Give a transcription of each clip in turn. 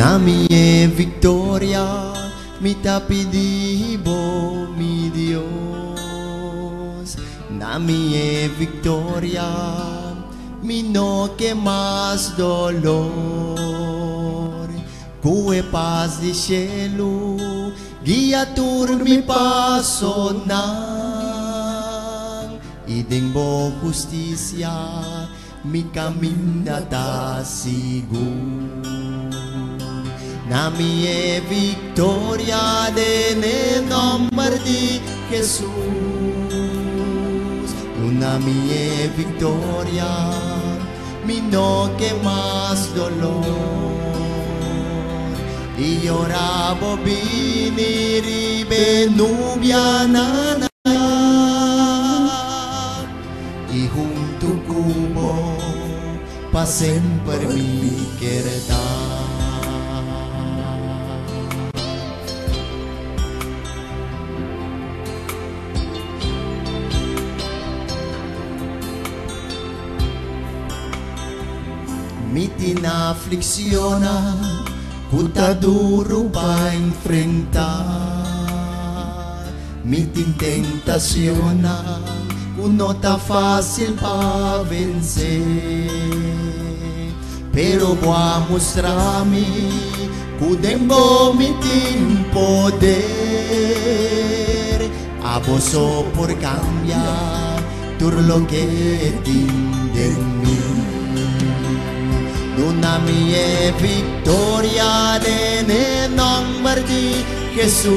Duna mi e victoria, mi ta pidi Bo, mi Dios. Na mi e victoria, mi no ke mas dolor. Ku e pas di shelu guia tur mi pasonan, i den bo hustisia mi kaminda ta sigur. Na mi e viktoria den e nòmber di Hesus. Duna mi e viktoria, mi no ke mas dolor. I ora bo bini riba e nubianan ayá, i huntu ku bo pa semper mi kier ta. Mi tin afliccionnan cu ta duru pa enfrenta. Mi tin tentacionnan cu no ta facil pa vence. Pero bo a mustra mi cu den bo mi tin poder. Abo so por cambia tur loke tin den mi. Duna mi e victoria den e nomber di Jesus.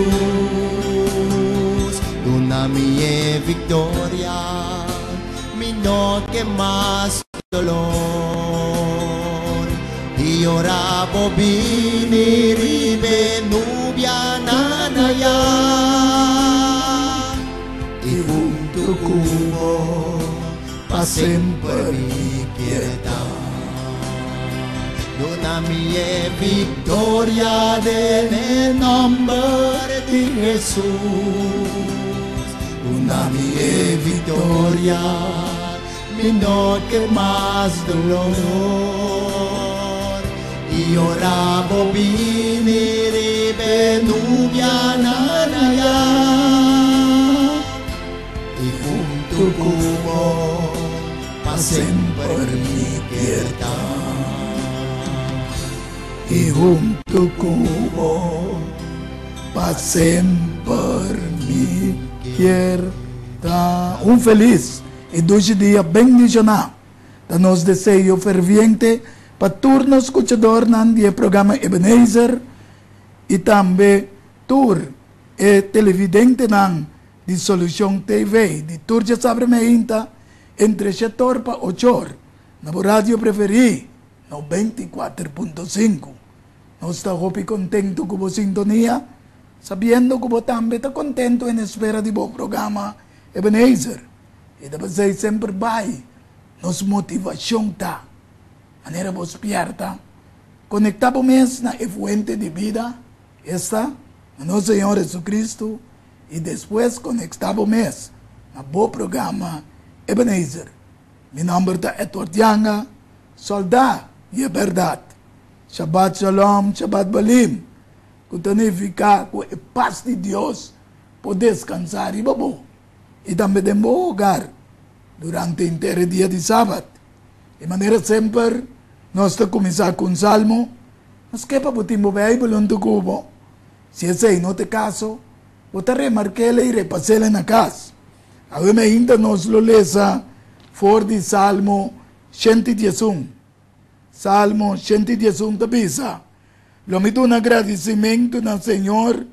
Duna mi e victoria, mi no ke mas dolor. I ora bo bini riba e nubianan ayá, i huntu ku bo pa semper mi kier ta. Duna mi e victoria den e nomber di Jesus. Duna mi e victoria, mi no ke mas dolor. I ora bo bini riba e nubianan ayá, i huntu ku bo pa semper mi kier ta. I huntu ku bo pa semper mi kier ta. Un felis i dushi dia bendishoná ta nos deseo ferviente pa tur nos skuchadornan di e programa Ebenezer i tambe tur e televidentenan di Solucion TV di tur djasabre meinta entre shetor pa ochor na bo radio preferí 94.5. Nos ta hopi contento cu bo sintonia, sabiendo cu bo tambe ta contento en espera di bo programa Ebenezer. I ta pasey semper bay nos motivacion ta manera bo spierta, conecta bo mes na e fuente di bida, esta, na nos Señor Jesucristo, i despues conecta bo mes na bo programa Ebenezer. Mi nomber ta Edward Janga, solda di e berdad. Shabbat Shalom, Shabbat Balim, cu ta nifica cu e pas di Dios por descansa riba bo i tambe den bo hogar durante henter e dia di Sabat. Di manera semper nos ta cuminsa cu un salmo, Nos ke pa bo tin bo Bijbel huntu cu bo. Si esei no ta e caso, bo ta remark'el i repas'el na cas. Awe mainta nos lo lesa for di Salmo 111. Salmo 111 ta bisa, Lo mi duna gradisimentu na Señor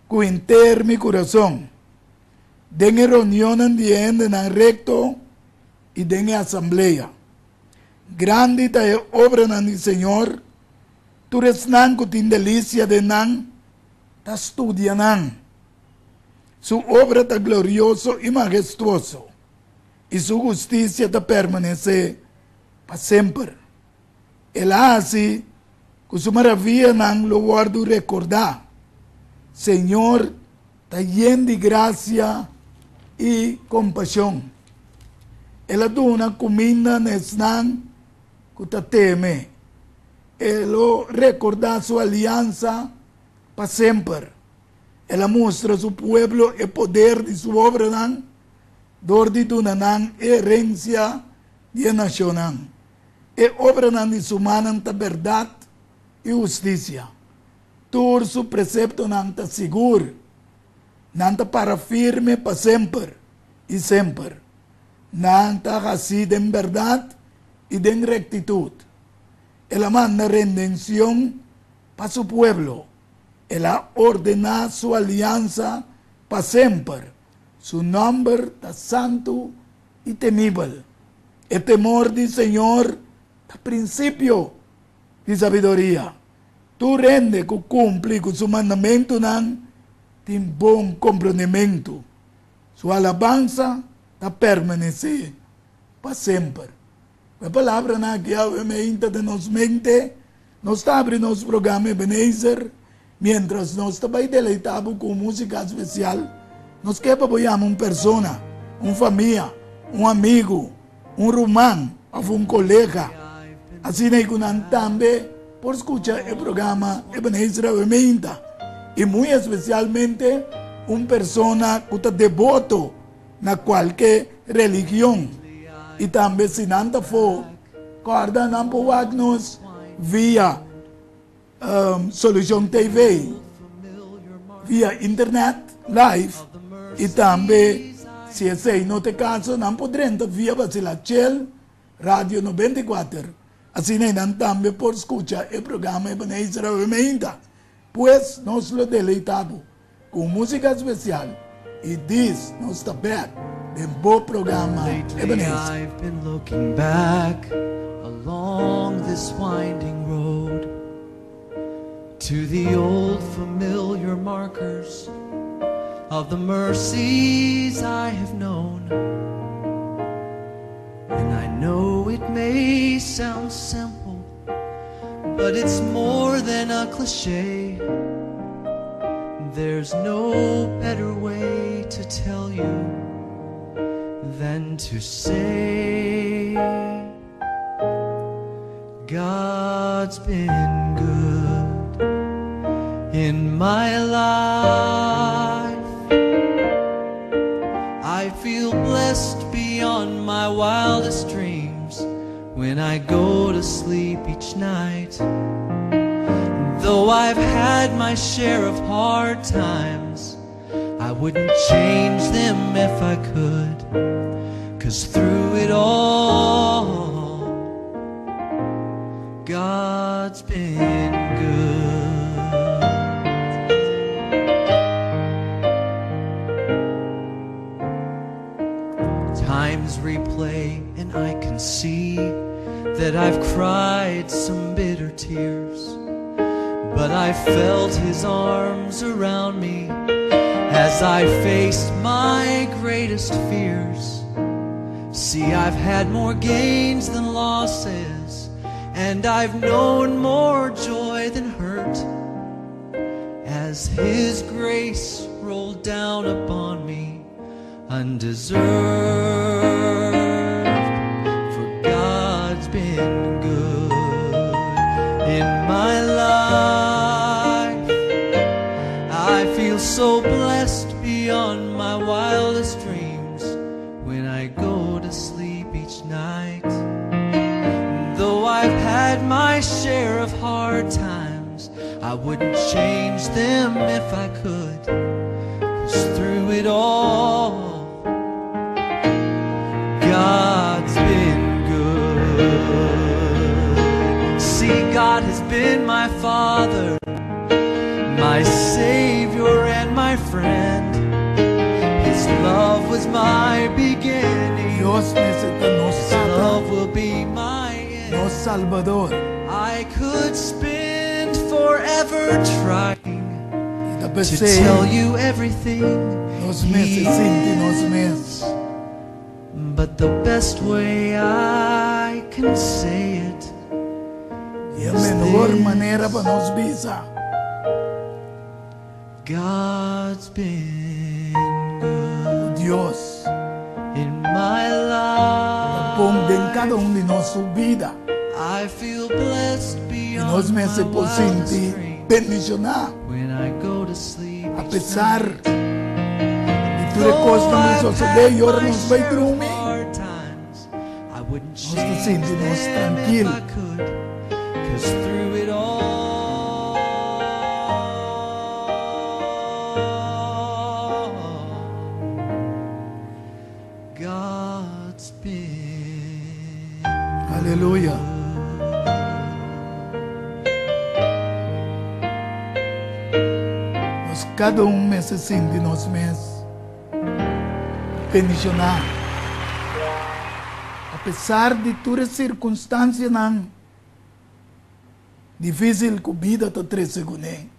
ku henter mi kurason, den e reunionnan di e hendenan rekto i den e asamblea. Grandi ta e obranan di Señor, tur esnan ku tin delisia den nan ta studia nan. Su obra ta glorioso i mahestuoso, i su hustisia ta permanesé pa semper. El a hasi ku su maravianan lo wòrdu rekordá. Señor ta yen di grasia i kompashon. El a duna kuminda na esnan ku ta teme. E lo rekordá su aliansa pa semper. El a mustra su pueblo e poder di su obranan dor di duna nan e herensia di e nashonnan. E obranan di su mannan ta bèrdat i hustisia. Tur su preseptonan ta sigur. Nan ta para firme pa semper i semper. Nan ta hasí den bèrdat i den rektitut. El a manda rendenshon pa su pueblo. El a ordená su aliansa pa semper. Su nòmber ta santu i temibel. E temor di señor ta prinsipio di sabiduria. Tur hende ku kumpli ku su mandamentunan tin bon komprondementu. Su alabansa ta permanesé pa semper. Ku e palabranan aki awe meinta den nos mente, nos ta abri nos programa Ebenezer. Miéntras nos ta bai deleitá bo ku un músika spesial, nos ke pa bo yama un persona, un famia, un amigu, un ruman òf un kolega. Asina ei ku nan tambe por skucha e programa Ebenezer awe meinta, i muy espesialmente un persona ku ta deboto na kualke religion. I tambe si nan ta afó, kòrda nan por wak nos via Solucion TV via internet live i tambe si esei no ta e kaso nan por drenta via Basilachel Radio 94 asina ei nan tambe por skucha e programa Ebenezer Awe Meinta. Pues nos lo deleita bo ku musika spesial i dis nos ta bek den bo programa Lately Ebenezer. I've been looking back along this winding road to the old familiar markers of the mercies I have known. And I know it may sound simple, but it's more than a cliche. There's no better way to tell you than to say God's been good in my life. I feel blessed beyond my wildest dreams when I go to sleep each night. Though I've had my share of hard times, I wouldn't change them if I could. 'Cause through it all, God's been good. Times replay and I can see that I've cried some bitter tears, but I felt his arms around me as I faced my greatest fears. See, I've had more gains than losses, and I've known more joy than hurt as his grace rolled down upon me undeserved. For God's been good in my life. I feel so blessed beyond my wildest dreams when I go to sleep each night. Though I've had my share of hard times, I wouldn't change them if I could. 'Cause through it all, God's been good. See, God has been my Father, my Savior, and my friend. His love was my beginning. Dios mester ta nos His Tata, love will be my end. nos Salbador. I could spend forever trying I ta to p'esei tell you everything nos mester he sinti nos mes. is. But the best way I can say it I e is mehor manera pa this: nos bisa. God's been good Dios in my ta bon den kada life. un di nos su bida. I feel blessed Dios nos mester por sinti bendishoná apesar di tur e kosnan ku sosodé i ora nos bai drumi nos ta sinti nos trankil. Aleluya. Nos kada un mester sinti nos mes bendishoná. Apesar di tur e sirkunstansianan difísil ku bida ta trese kuné,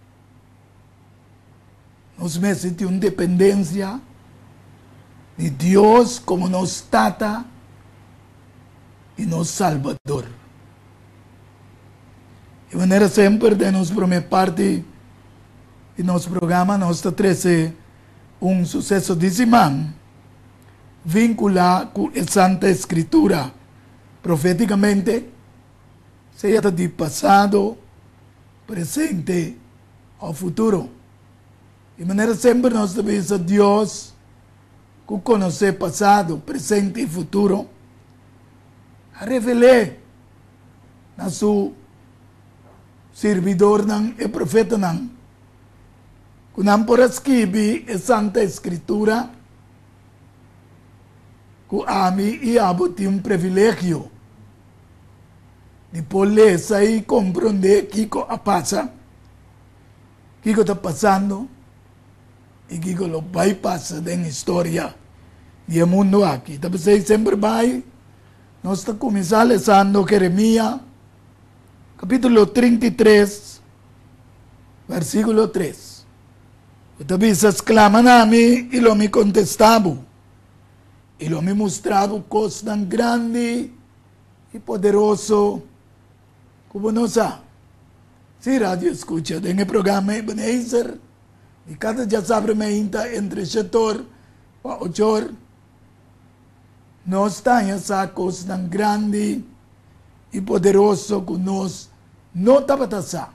Nos mester tin un dependensia di Dios komo nos Tata i nos Salbador. Di manera semper den nos promé parti di nos programa nos ta trese un suseso di siman vinkulá ku e Santa Escritura profétikamente, sea ta di pasado, presente òf futuro. Di manera semper nos ta bisa Dios ku konosé pasado, presente i futuro, a revel'é na su sirbidornan, e profetanan, ku nan por a skibi e Santa Eskritura, ku ami i abo tin un privilegio di por lesa i komprondé kiko a pasa, kiko ta pasando i kiko lo bai pasa den historia di e mundu aki. Ta p'esei semper bai nos ta kuminsá lesando Jeremia kapítulo 33 versíkulo 3 ku ta bisa, Sklama na mi i lo mi kontestá bo, i lo mi mustra bo kosnan grandi i poderoso ku bo no sa. Sí, Radio Escucha, den e programa Ebenezer di kada djasabra meinta entre shetor pa ochor, nos ta haña sa kosnan grandi i poderoso ku nos no tabata sa,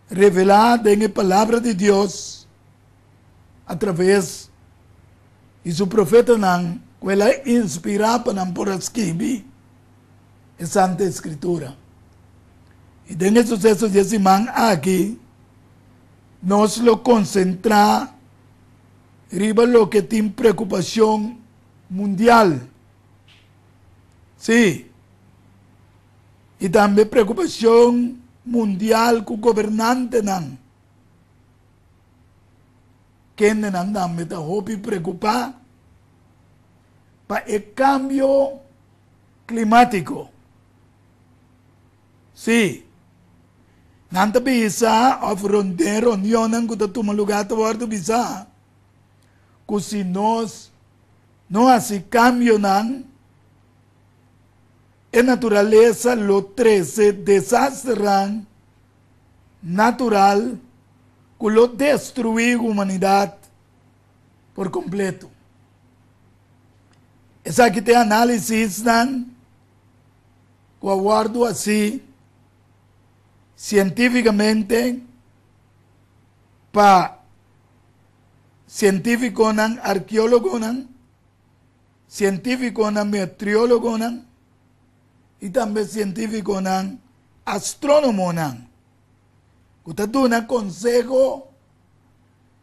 revelá den e Palabra di Dios atraves di su profetanan ku el a inspirá pa nan por a skibi e Santa Eskritura. I den e suseso di e siman aki, nos lo konsentrá riba loke tin preokupashon mundial. Sí, i tambe preokupashon mundial ku gobernantenan. Kendenan tambe ta hopi preokupá pa e kambio klimátiko. Sí, nan ta bisa òf den reunionnan ku ta tuma lugá ta wòrdu bisá ku si nos no hasi kambionan, e naturalesa lo trese desasternan natural ku lo destruí humanidat por kompleto. Esaki ta e análisisnan ku a wòrdu hasí sientífikamente pa sientífikonan, arkeólogonan, sientífikonan, meteorologonan i tambe sientífikonan, astrónomonan ku ta duna konseho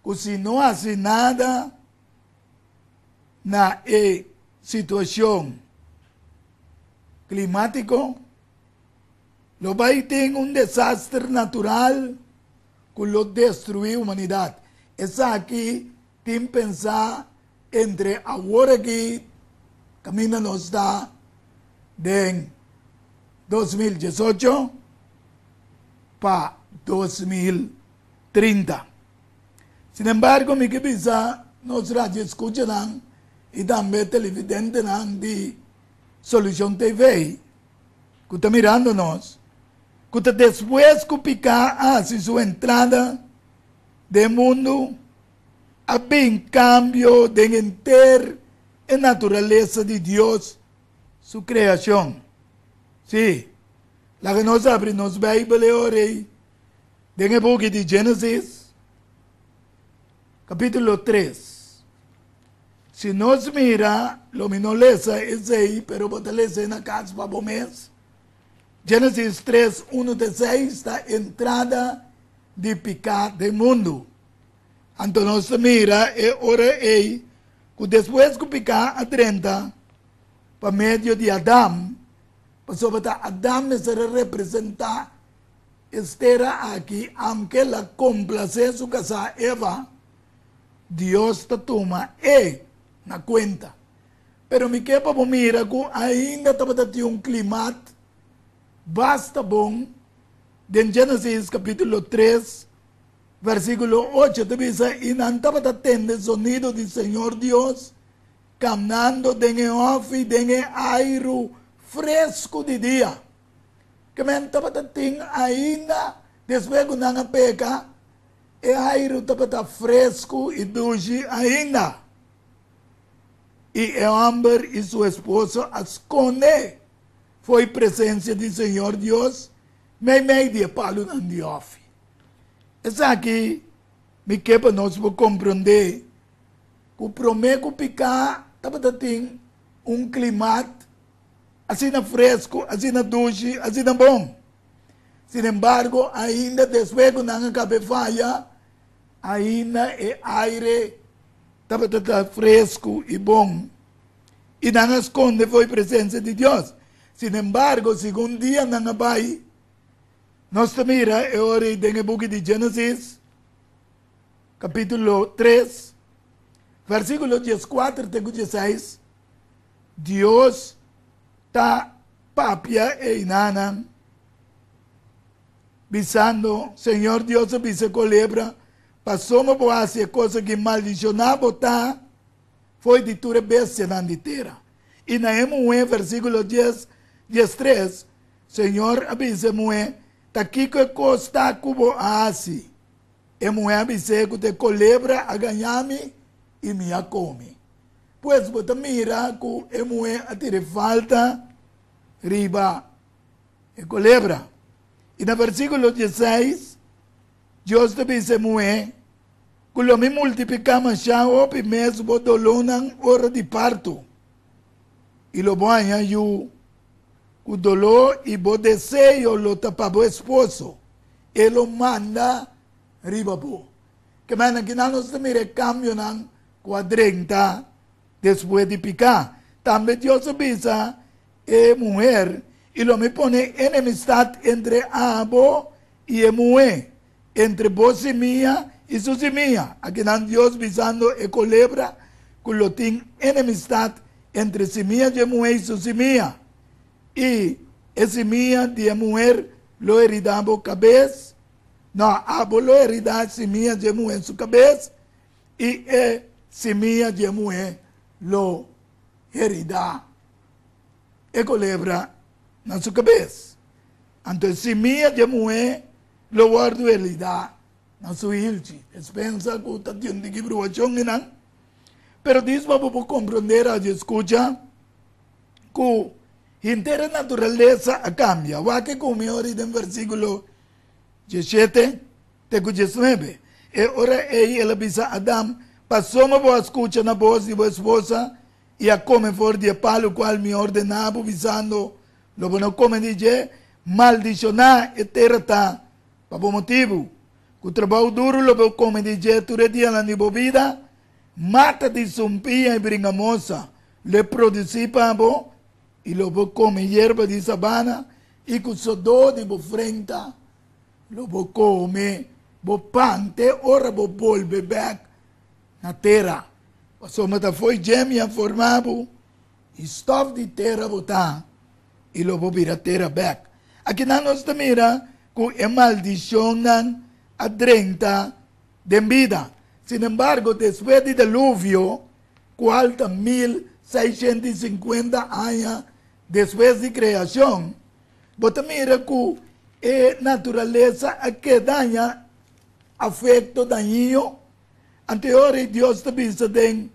ku si no hasi nada na e situashon klimátiko, lo bai tin un desaster natural ku lo destruí humanidat. Esaki tin pensá entre awor aki kaminda nos ta den 2018 pa 2030. Sinembargo mi ke bisa nos radioescuchanan y tambe televidentenan di Solucion TV cu ta mirando nos, cu ta despues cu pica a haci su entrada den mundo, a bin cambio den henter e naturalesa di Dios su creacion. Sí. Laga nos abri nos Beibel e ora ei den e buki di Genesis, kapítulo 3. Si nos mira, lo mi no lesa esei, pero bo ta lesa na kas pa bo mes. Genesis 3, 1 te 6 ta entrada di piká den mundu. Anto nos ta mira e ora ei ku despues ku piká a drenta pa medio di Adam, pasobra ta Adam mester a representá es tera aki, aunke el a komplasé su kasá Eva, Dios ta tuma e na kuenta. Pero mi ke pa bo mira ku ainda tabata tin un klimat basta bon. Den Genesis kapítulo 3, versíkulo 8 ta bisa, I nan tabata tende zonido di Señor Dios kamnando den e hòfi den e airu fresku di dia. Ke men tabata tin ainda despues ku nan a peka, e airu tabata fresku i dushi ainda. I e hòmber i su esposo a skonde fo'i presensia di Señor Dios meimei di e palunan di hòfi. Esaki mi ke pa nos por komprondé ku promé ku piká tabata tin un klimat asina fresku, asina dushi, asina bon. Sin embargo, ainda despues ku nan a kaba e faya, ainda e aire tabata ta fresku i bon, i nan a skonde for e presensia di Dios. Sin embargo, segun dianan a bai, nos ta mira e ora ei den e buki di Genesis, kapítulo 3, versíkulo 14 te ku 16, Dios ta papia einanan, bisando, Señor Dios a bisa e kolebra, Pasobra bo hasi e kos aki, maldishoná bo ta fo'i di tur e bestianan di tera. I na e muhé, versíkulo dies, 13, Señor a bisa e muhé, Ta kiko e kos ta ku bo a hasi? E muhé a bis'é ku ta e kolebra a gañá mi i mi a komi. Pues bo ta mira ku e muhé a tira e falta riba e kolebra. I na versíkulo 16, Dios ta bisa e muhé ku lo mi multipliká mashá hopi mes bo dolónan ora di parto, i lo bo haña yu ku doló i bo deseo lo ta pa bo esposo, e lo manda riba bo. Ke manera kinan nos ta mira e kambionan ku a drenta despues di piká. Tambe Dios a bisa e muher, I lo mi pone enemistat entre abo i e muhé, entre bo simia i su simia. Akinan Dios bisando e kolebra ku lo tin enemistat entre simia di e muhé i su simia. I e simia di e muher lo heridá bo kabes, no, abo lo heridá simia di e muhé su kabes, i e simia di e muhé lo heridá e kolebra na su kabes. Anto e simia di e muhé lo wòrdu heridá na su hilchi. Es pensa ku ta tin un tiki bruashon einan, pero dis pa bo por komprondé radio skucha ku henter e naturalesa a kambia. Wak e ku mi ora den versíkulo 17 te ku 19. E ora ei el a bisa Adam, Pasobra bo a skucha na bos di bo esposa i a kome for di e palu kual mi ordená bo, bisando, Lo bo no kome di dje, maldishoná e tera ta pa bo motibu. Ku trabou duru lo bo kome di dje tur e dianan di bo bida. Mata di sumpia i bringamosa lo e produsí pa bo, i lo bo kome yerba di sabana, i ku sodó di bo frenta lo bo kome bo pan te ora bo bolbe bèk na tera. Pasobra ta fo'i dje mi a forma bo, i stòf di tera bo ta, i lo bo bira tera bèk. Akinan nos ta mira ku e maldishonnan a drenta den bida. Sinembargo, despues di deluvio, kual ta 1650 aña despues di kreashon, bo ta mira ku e naturalesa a keda haña afekto dañino. Anto e ora ei Dios ta bisa den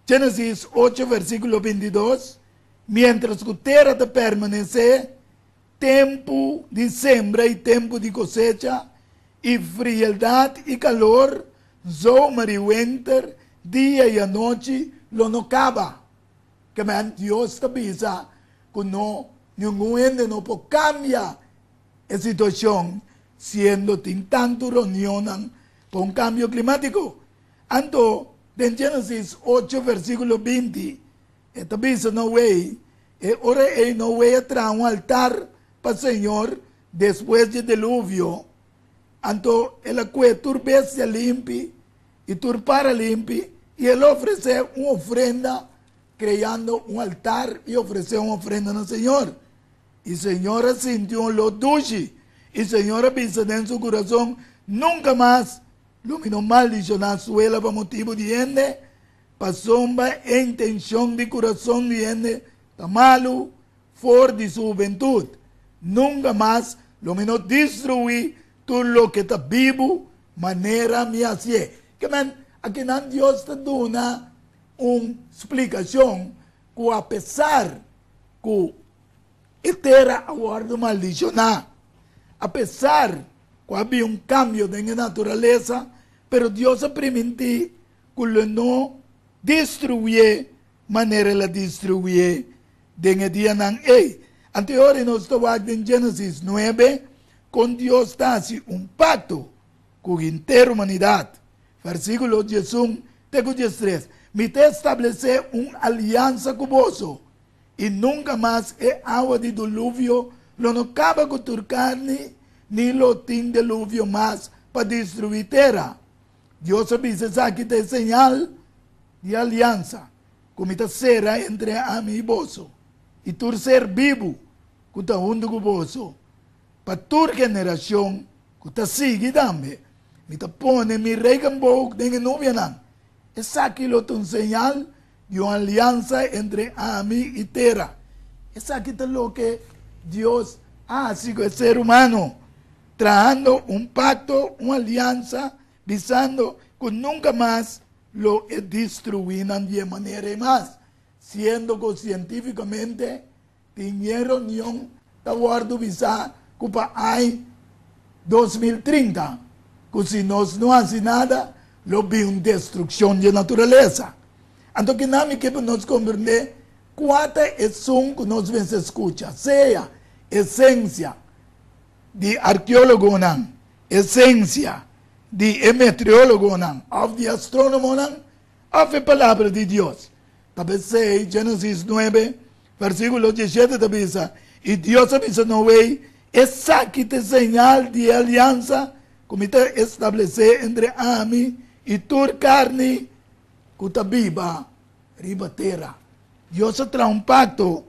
Genesis 8 versíkulo 22, Miéntras ku tera ta permanesé, Tempu di sembra i tempu di kosecha, i frieldat i kalor, zomer i wenter, dia i anochi lo no kaba. Ke men Dios ta bisa ku no ningun hende no por kambia e situashon siendo tin tantu reunionnan pa un kambio klimátiko. Anto den Génesis ocho versíkulo 20 e ta bisa Noé, e ora ei Noé a traha un altar pa Señor despues dje diluvio. Anto el a kue tur bestia limpi i tur para limpi i el a ofresé un ofrenda, kreando un altar i ofresé un ofrenda na Señor. I Señor a sinti un oló dushi, i Señor a bisa den su kurason, Nunka mas lo mi no maldishoná suela pa motibu di hende, pasobra e intenshon di kurason di hende ta malu for di su hubentut. Nunka mas lo mi no destruí tur loke ta bibu manera mi hasié. Ke men, akinan Dios ta duna un splikashon ku apesar ku e tera a wòrdu maldishoná, apesar ku a bin un kambio den e naturalesa, pero Dios a primintí ku lo no destruié manera el a destruié den e dianan ei. Anto e ora nos ta wak den Génesis 9 kon Dios ta hasi un pakto ku henter humanidat. Versíkulo 11 te ku 13, Mi ta establesé un aliansa ku boso, i nunka mas e awa di diluvio lo no kaba ku tur karni, ni lo tin diluvio mas pa destruí tera. Dios a bisa esaki ta e señal di aliansa ku mi ta sera entre ami i boso i tur ser bibu ku ta huntu ku boso pa tur generashon ku ta sigui tambe. Mi ta pone mi regenboog den e nubianan. Esaki lo ta un señal di un aliansa entre ami i tera. Esaki ta loke Dios a hasi ku e ser humano, trahando un pakto, un aliansa, bisando ku nunka mas lo e destruí nan di e manera ei mas, siendo ku sientífikamente tin e reunion ta wòrdu bisá ku pa ai 2030 ku si nos no hasi nada lo bin un destrukshon di e naturalesa. Anto kinan mi ke pa nos komprendé kua ta esun ku nos mester skucha, sea esensia di arkeólogonan, esensia di e meteorologonan òf di astrónomonan òf e Palabra di Dios. Ta p'esei Génesis 9, versíkulo 17 ta bisa, I Dios a bisa Noé, Esaki ta e señal di e aliansa ku mi ta establesé entre ami i tur karni ku ta biba riba tera. Dios a traha un pakto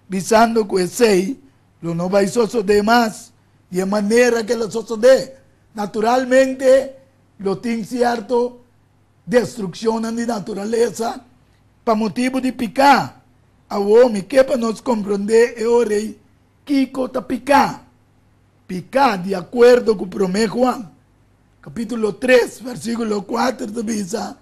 bisando ku esei lo no bai sosodé mas di e manera ku el a sosodé. Naturalmente lo tin sierto destrukshonnan di naturalesa pa motibu di piká. Awor mi ke pa nos komprondé e ora ei kiko ta piká. Piká, di akuerdo ku Promé Juan, kapítulo 3, versíkulo 4 ta bisa,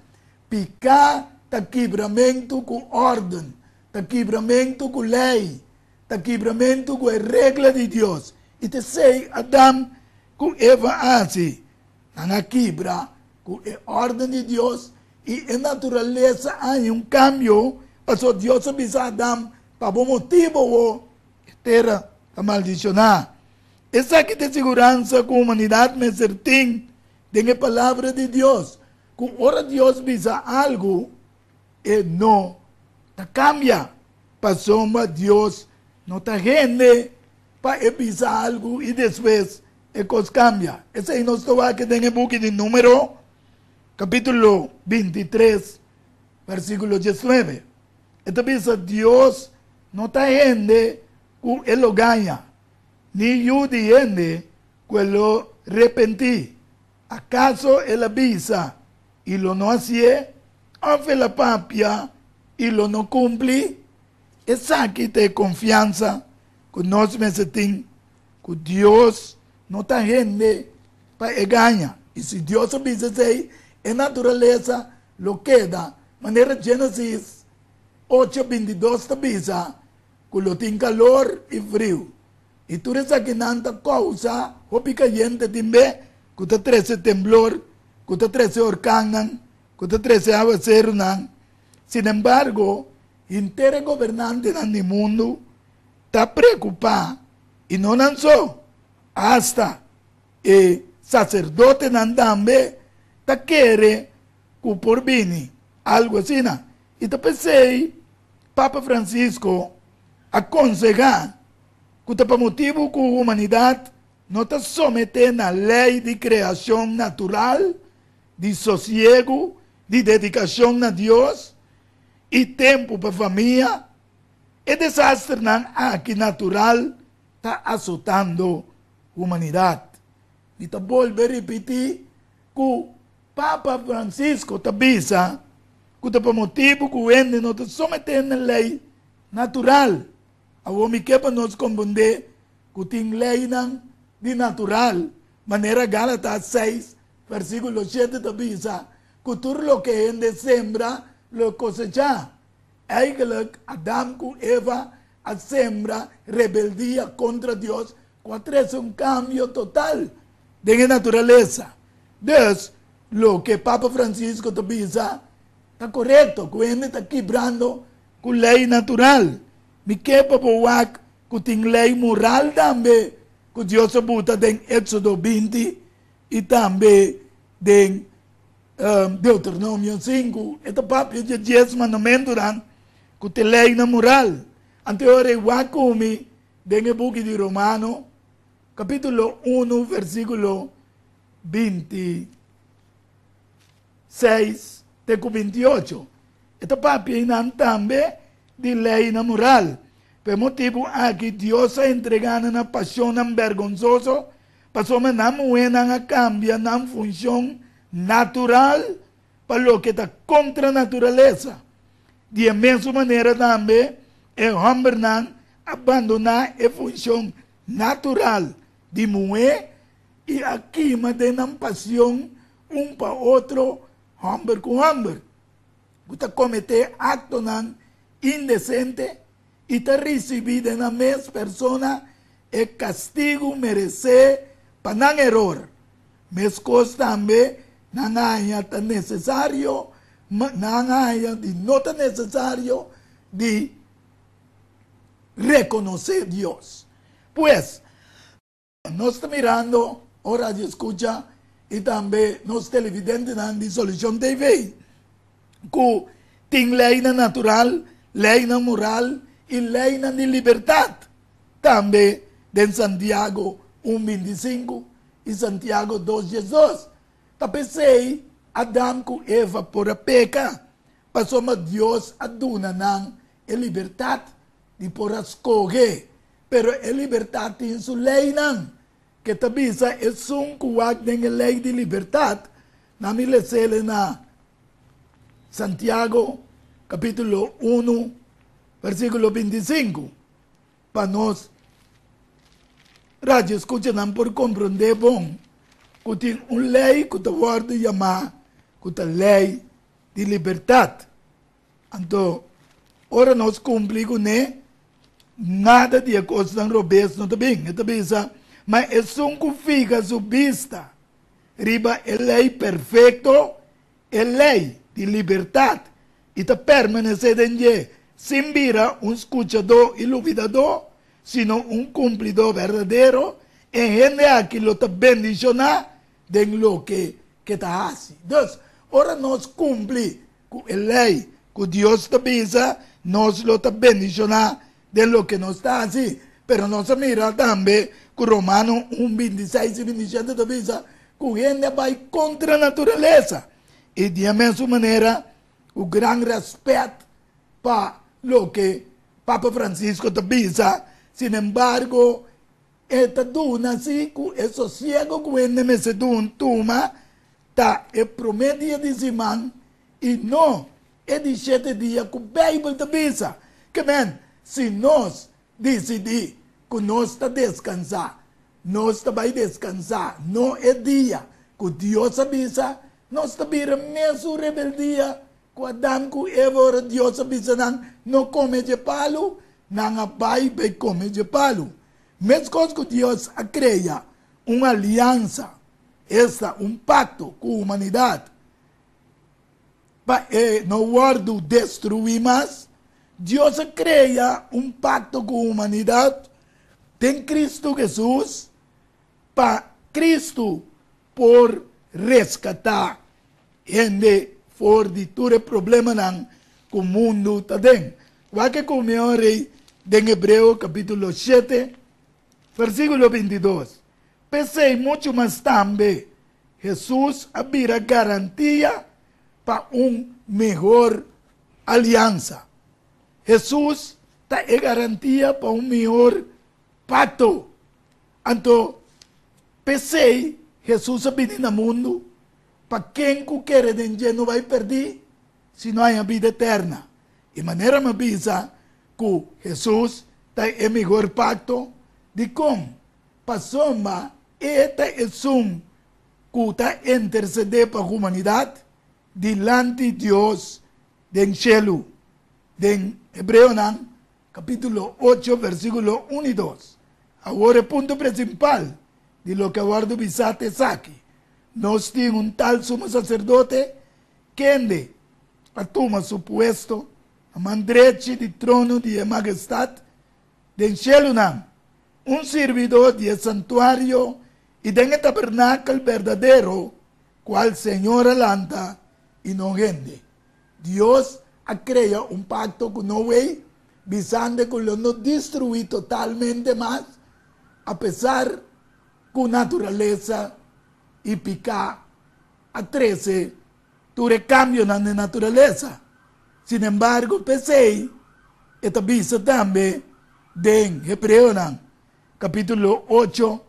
piká ta kibramentu ku órden, ta kibramentu ku lei, ta kibramentu ku e regla di Dios. I ta esei Adam ku Eva a hasi. Nan a kibra ku e órden di Dios i e naturalesa a haña un kambio, pasobra Dios a bisa Adam, Pa bo motibu awor e tera ta maldishoná. Esaki ta e siguransa ku humanidat mester tin den e Palabra di Dios, ku ora Dios bisa algu, e no ta kambia, pasobra Dios no ta hende pa e bisa algu i despues e kos kambia. Esei nos ta wak den e buki di Número, kapítulo 23, versíkulo 19. E ta bisa, Dios no ta hende ku e lo gaña, ni yu di hende ku e lo repentí. Akaso el a bisa i lo no hasié? Òf el a papia i lo no kumpli? Esaki ta e konfiansa ku nos mester tin ku Dios no ta hende pa e gaña. I si Dios a bisa esei, e naturalesa lo keda manera Génesis 8:22 ta bisa ku lo tin kalor i friu. I tur esakinan ta kousa hopi kayente tin be ku ta trese temblor, ku ta trese orkannan, ku ta trese awaserunan. Sinembargo, henter e gobernantenan di mundu ta preokupá, i no nan so, asta e saserdotenan tambe ta kere ku por bini algu asina. I ta p'esei Papa Francisco a konsehá ku ta pa motibu ku humanidat no ta someté na lei di kreashon natural, di sosiegu, di dedikashon na Dios i tempu pa famia, e desasternan aki natural ta asotando humanidat. Mi ta bolbe ripití ku Papa Francisco ta bisa ku ta pa motibu ku hende no ta someté na lei natural. Awor mi ke pa nos komprondé ku tin leinan di natural, manera Gálatas 6, versíkulo 7 ta bisa ku tur loke hende sembra lo e kosechá. Eigenlijk Adam ku Eva a sembra rebeldia kontra Dios ku a trese un kambio total den e naturalesa. Dus, loke Papa Francisco ta bisa ta korekto, ku hende ta kibrando ku lei natural. Mi ke pa bo wak ku tin lei moral tambe ku Dios a buta den Éxodo 20 i tambe den Deuteronomio 5. E ta papia dje dies mandamentunan ku ta e leinan moral. Anto e ora ei wak ku mi den e buki di Romano, kapítulo 1, versíkulo 26 te ku 28. E ta papia einan tambe di leinan moral. Pa e motibu aki Dios a entregá nan na pasionnan bergonsoso, pasobra nan muhénan a kambia nan funshon natural pa loke ta kontra naturalesa. Di e mesun manera tambe e hòmbernan a bandoná e funshon natural di muhé i a kima den nan pasion un pa otro, hòmber ku hòmber, ku ta kometé aktonan indesente i ta risibí den nan mes persona e kastigu meresé pa nan eror. Meskos tambe nan haña ta nesesario, nan haña di no ta nesesario di rekonosé Dios. Pues, Nos ta mirando ora di escucha y tambe nos televidentenan di Solucion TV cu tin leynan natural, leynan moral y leynan di libertad tambe den Santiago un 25 y Santiago dos 12. Ta p'esey Adam cu Eva por a peca, pasobra Dios a duna nan e libertad di por a scoge. Pero e libertat tin su leinan, ke ta bisa esun ku wak den e lei di libertat, na mi les'el na Santiago kapítulo 1 versíkulo 25, pa nos radioeskuchanan por komprondé bon ku tin un lei ku ta wòrdu yamá ku ta lei di libertat. Anto, ora nos kumpli kuné, nada di e kosnan robes no ta bin. E ta bisa, Ma esun ku fiha su bista riba e lei perfekto, e lei di libertat, i ta permanesé den dje, sin bira un skuchadó i lubidadó, sino un kumplidó berdadero, e hende aki lo ta bendishoná den loke ke ta hasi. Dus, ora nos kumpli ku e lei ku Dios ta bisa, nos lo ta bendishoná den loke nos ta hasi. Pero nos a mira tambe ku Romano 1, 26 i 27 ta bisa ku hende a bai kontra naturalesa. I di e mesun manera, ku gran rèspèt pa loke Papa Francisco ta bisa, sinembargo, e ta duna si ku e sosiego ku hende mester tuma Ta e promé dia di siman i no e di shete dia ku Beibel ta bisa. Ke men, si nos disidí ku nos ta deskansá, nos ta bai deskansá, no e dia ku Dios a bisa, nos ta bira mesun rebeldia ku Adam ku Eva ora Dios a bisa nan no kome dje palu, nan a bai bai kome dje palu. Meskos ku Dios a krea un aliansa, esta un pakto ku humanidat, pa e no wòrdu destruí mas, Dios a krea un pakto ku humanidat den Kristu Hesus pa Kristu por reskatá hende for di tur e problemanan ku mundu ta den. Wak e ku mi ora den Hebreo kapítulo 7, versíkulo 22. P'esei muchu mas tambe Hesus a bira garantia pa un mehor aliansa. Hesus ta e garantia pa un mehor pakto. Anto, p'esei Hesus a bini na mundu pa ken ku kere den dje no bai pèrdí, sino haña bida eterna. I manera mi a bisa ku Hesus ta e mehor pakto, dikon? Pasobra e ta esun ku ta intersedé pa humanidat dilanti Dios den shelu. Den Hebreonan kapítulo 8 versíkulo 1 i 2. Awor e punto prinsipal di loke a wòrdu bisá ta esaki, Nos tin un tal sumo saserdote kende a tuma su puesto na man drechi di trono di e Magestat den shelunan, un sirbidó di e santuario i den e tabernakel berdadero kual Señor a lanta i no hende. Dios a krea un pakto ku Noe, bisando ku lo no destruí totalmente mas, apesar ku naturalesa i piká a trese tur e kambionan den naturalesa. Sinembargo, p'esei e ta bisa tambe den Hebreonan kapítulo 8,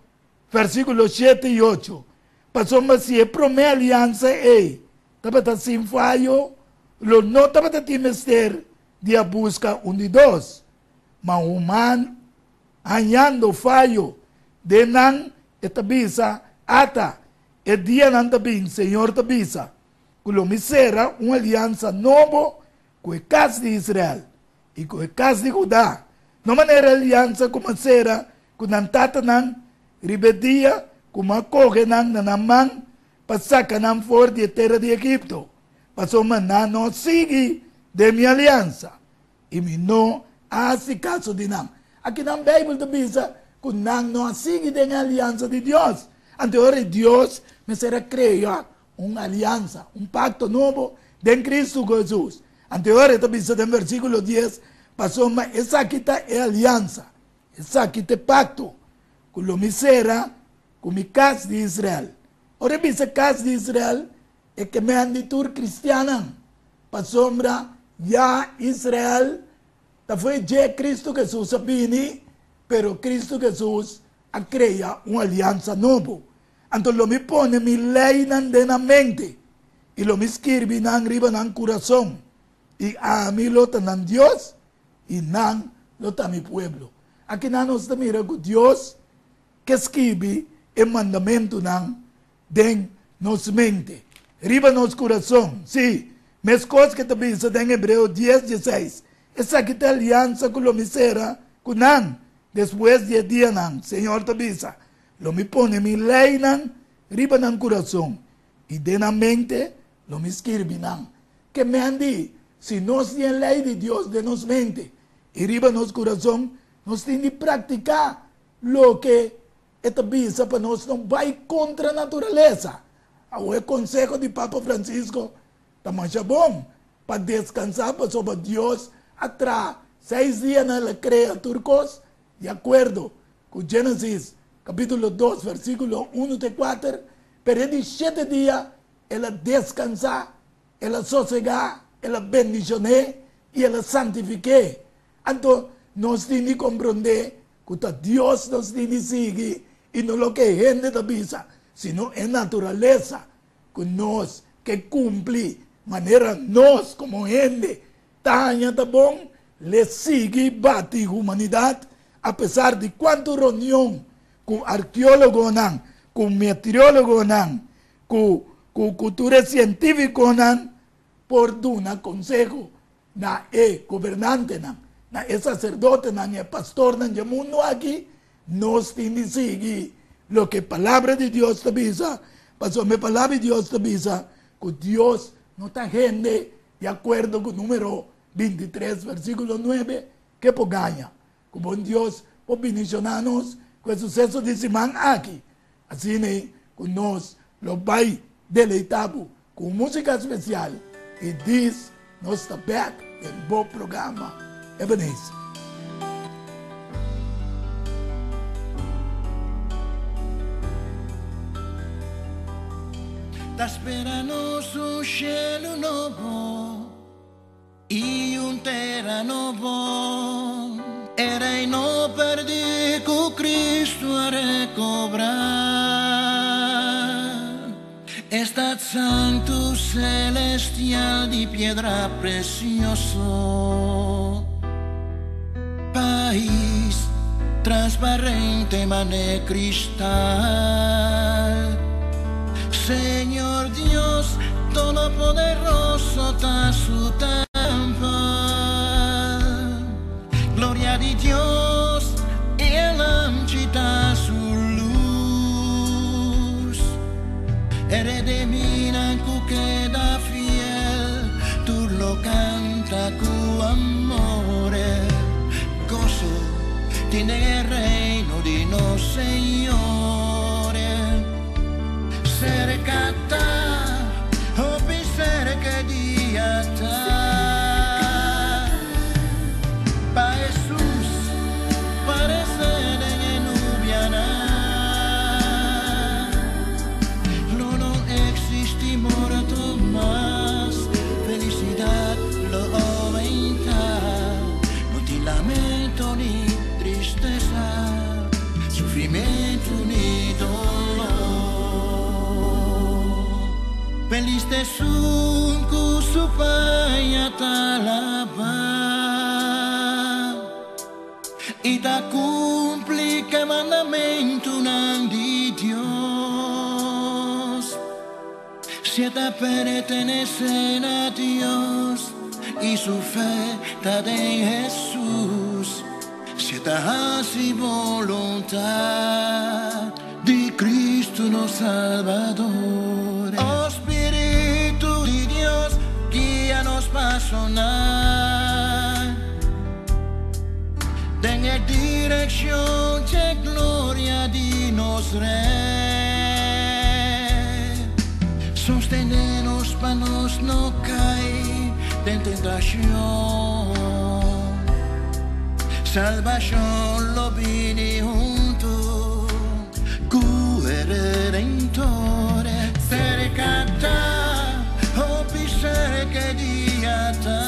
versíkulo 7 i 8, Pasobra si e promé aliansa ei tabata sin fayo, lo no tabata tin mester di a buska un di dos. Ma human hañando fayo den nan, e ta bisa, Ata, e dianan ta bin, Señor ta bisa, ku lo mi sera un aliansa nobo ku e kas di Israel i ku e kas di Hudá, no manera e aliansa ku mi a sera ku nan tatanan riba e dia ku mi a kohe nan na nan man pa saka nan for di e tera di Egipto, pasobra nan no a sigui den mi aliansa i mi no a hasi kaso di nan. Akinan Beibel ta bisa ku nan no a sigui den e aliansa di Dios. Anto ora Dios mester a krea un aliansa, un pakto nobo den Kristu Hesus. Anto ora e ta bisa den versíkulo 10, pasobra esaki ta e aliansa, esaki ta e pakto ku lo mi sera ku mi kas di Israel. Ora e bisa kas di Israel, e ke men di tur kristiannan, pasobra ya Israel ta fo'i dje Kristu Hesus a bini, pero Kristu Hesus a krea un aliansa nobo. Anto lo mi pone mi leinan den nan mente, i lo mi skirbi nan riba nan kurason, i ami lo ta nan Dios, i nan lo ta mi pueblo. Akinan nos ta mira ku Dios ke skibi e mandamentunan den nos mente, riba nos kurason. Sí, meskos ke ta bisa den Hebreo 10, 16, Esaki ta e aliansa ku lo mi sera ku nan despues di e dianan, Señor ta bisa, Lo mi pone mi leinan riba nan kurason, i den nan mente lo mi skirbi nan. Ke men di, si nos tin e lei di Dios den nos mente i riba nos kurason, nos tin di praktiká loke e ta bisa pa nos no bai kontra naturalesa. Awor e konseho di Papa Francisco ta masha bon pa deskansá pasobra Dios a traha seis dia na el a krea tur kos di akuerdo ku Genesis kapítulo 2 versíkulo 1 te 4, pero e di shete dia el a deskansá, el a sosegá, el a bendishon'é i el a santifik'é. Anto nos tin di komprondé ku ta Dios nos tin di sigui i no loke hende ta bisa, sino e naturalesa ku nos ke kumpli manera nos komo hende ta haña ta bon. L'e sigui bati humanidat apesar di kuantu reunion ku arkeólogonan, ku meteorologonan, ku ku tur e sientífikonan por duna konseho na e gobernantenan, na e saserdotenan i e pastornan dje mundu aki. Nos tin di sigui loke Palabra di Dios ta bisa, pasobra e Palabra di Dios ta bisa ku Dios no ta hende, di akuerdo ku Número 23 versíkulo 9, ke por gaña. Ku bon Dios por bendishoná nos ku e suseso di siman aki, asina ku nos lo bai deleitá bo ku un músika spesial i dis nos ta bèk den bo programa Ebenezer. Ta spera nos un shelu nobo i un tera nobo, e reino perdí ku Cristo a rekobrá. E stat santu selestial di piedra presioso, pais transparente mané kristal. Señor Dios Todopoderoso ta su tèmpel. Gloria di Dios i e Lamchi ta su lus. E redeminan ku keda fiel tur lo kanta ku amor. E goso tin den e reino di nos Señor. Serka ta, hopi serka e dia ta. Pa Hesus parese den e nubianan. Lo no existi morto mas, felicidad lo aumenta. No tin lamento ni tristesa. Sufrimentu ni doló. Felis ta esun ku su paña ta labá i ta kumpli ku e mandamentunan di Dios. Si e ta pertenesé na Dios i su fe ta den Hesus, si e ta hasi boluntat di Cristo nos Salbador. O Spiritu di Dios, guia nos pasonan den e direkshon dje gloria di nos Rei. Sostené nos pa nos no kai den tentashon. Salbashon lo bini huntu ku e Redentor. Serka ta, hopi serka e dia ta.